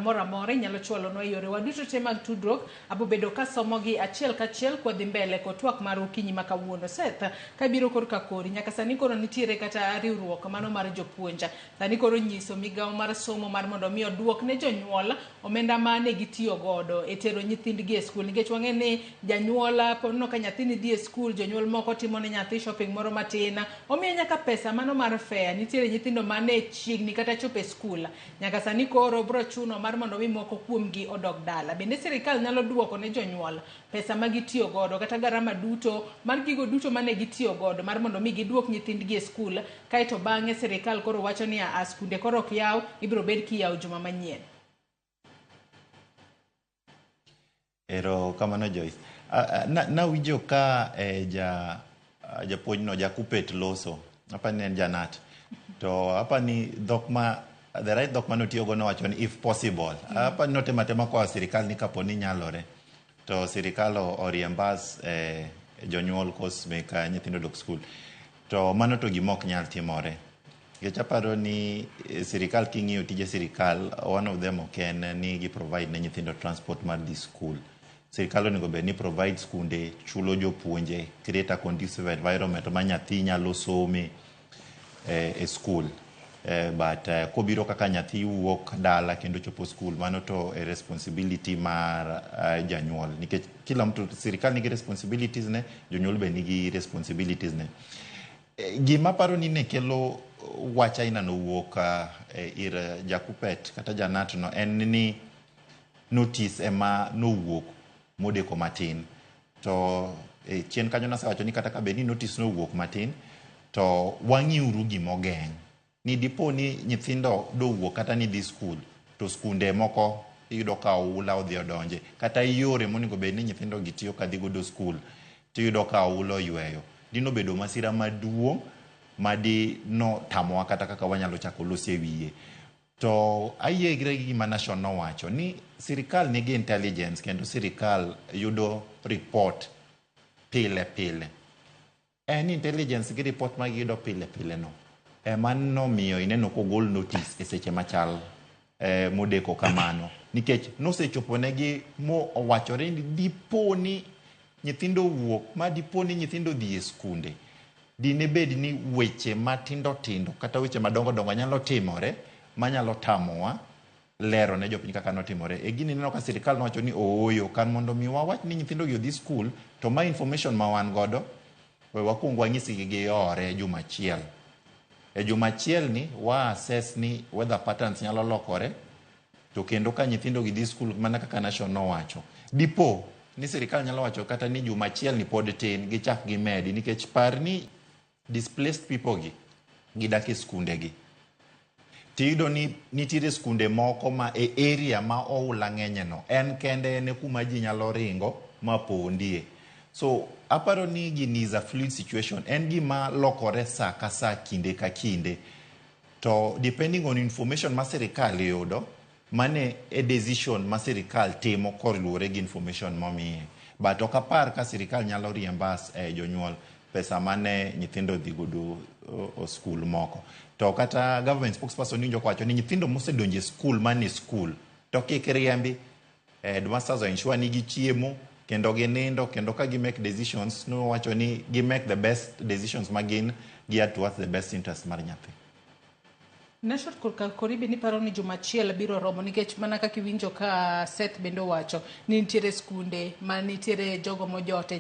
moro amora inyalo chwalonwa e yorewa duto te mag tudruok. Abobedo kasomogi achiel kachiel kwadhi mbele kod twak mar okinyi ma kawuono. Seth, kabiro korka kori, nyaka sani koro nitiere kata riwruok mano mar jopuonj. Sani koro nyiso migawo mar somo mar mondo mi oduok ne jonyuol omenda ma ne gitiyo godo e tero nyithindgi e skul. Nikech wang'e ni janyuol koneno ka nyathini dhi e skul, jonyuol moko timo ne nyathi shopping moro matin, omiye nyaka pesa mano mar fare. Nitiere nyithindo mane chiegni kata chopo e skul. Nyaka sani koro bro chuno mar mondo mi moko kuomgi odog dala. Bende sirikal nyalo duoko ne jonyuol pesa ma gitiyo godo kata garama duto mar gigo duto mane gitiyo godo mar mondo mi giduok nyithindgi e skul, kaeto bang'e sirikal koro wacho ni a skunde koro ok yaw, ibiro bed kiyawo juma manyien. Ero kamano, Joyce. Nawinjo ka japuonj no, Jakupet, loso. Apa ni en janat. To apa ni dhok ma the right dhok mane otiyogo nowacho ni "if possible". Apa ni notemo atema koa sirikal ni kapo ni nyalore. To sirikal o reimburse jonyuol cost mek nyithindo dok skul. To mano to gima ok nyal timore. Nikech aparo ni sirikal, king'iyo tije sirikal, one of them ok en ni gi provide ne nyithindo transport mar dhi skul. Sirikal onego bed ni provide skunde, chulo jopuonje, create a conducive environment ma nyathi nyalo some e skul. But kobiro kaka nyathi wuok dala kendo chopo skul, mano to e responsibility mar janyuol. Nikech kila mtu, sirikal nigi responsibilities ne, jonyuol be nigi responsibilities ne. Gima paro ni ne kelo wach aina no wuok ir Jakupet kata janat no en ni notice ema nowuok modeko matin. To chien kanyo nasewacho ni kata ka bed ni notice nowuok matin, to wang'iuru gimogeng'. Ni dipo ni nyithindo dowuok kata ni dhi skul, to skunde moko iyudo ka oula odhi odonje. Kata yore monego bed ni nyithindo gi tiyo kadhi godo skul, tiyudo ka oula oyweyo. Dino bedo masira maduong' madi no tamowa kata kaka wanyalo chako loso e wiye. To ayiegre gi gima Nation nowacho ni sirikal nigi intelligence kendo sirikal yudo report pile pile. En intelligence gi report ma giyudo pile pile no ema nomiyo ineno kogol notice e seche machal modeko kamano. Nikech nosechopo negi mo owachore ni dipo ni nyithindo owuok, ma dipo ni nyithindo odhi e skunde, dine bed ni weche matindo tindo kata weche madongo dongo nyalo timore manyalo tamowa lero ne jopiny kaka notimore. E gini ineno ka sirikal nowacho ni ooyo, kar mondo mi wawach ni nyithindo gi odhi skul, to ma information ma wan godo, we wakuong wanyisgi giore juma achiel. E juma achiel ni wa assess ni weather patterns nyalo lokore, to kendo ka nyithindo gi dhi skul mana kaka Nation nowacho. Dipo ni sirikal nyalo wacho kata ni juma achiel ni pod tin, gichak gimedi, nikech par ni displaced people gi gidak e skunde gi. Tiyudo ni nitiere skunde moko ma e area ma oula ng'enye no, en kende en e kuma ji nyalo ringo ma pondie. So aparo ni gini is a fluid situation, en gima lokore sa ka sa, kinde ka kinde. To depending on information ma sirikal yudo, mane e decision ma sirikal timo koluwore gi information momiye. But ok apar ka sirikal nyalo reimburse jonyuol pesa mane nyithindo dhi godo skul moko. To kata government spokesperson niwinjo kowacho ni nyithindo mosedonjo e skul mane skul to kik riembi. Headmasters ensure ni gichiemo kendo ginindo, kendo ka gi make decisions, nowacho ni gi make the best decisions ma gin geared towards the best interest mar nyathi. Nation, korka kori be niparo ni juma achiel biro romo? Nikech mana kaka iwinjo ka Seth bende owacho ni nitiere skunde ma nitiere jogo mojote.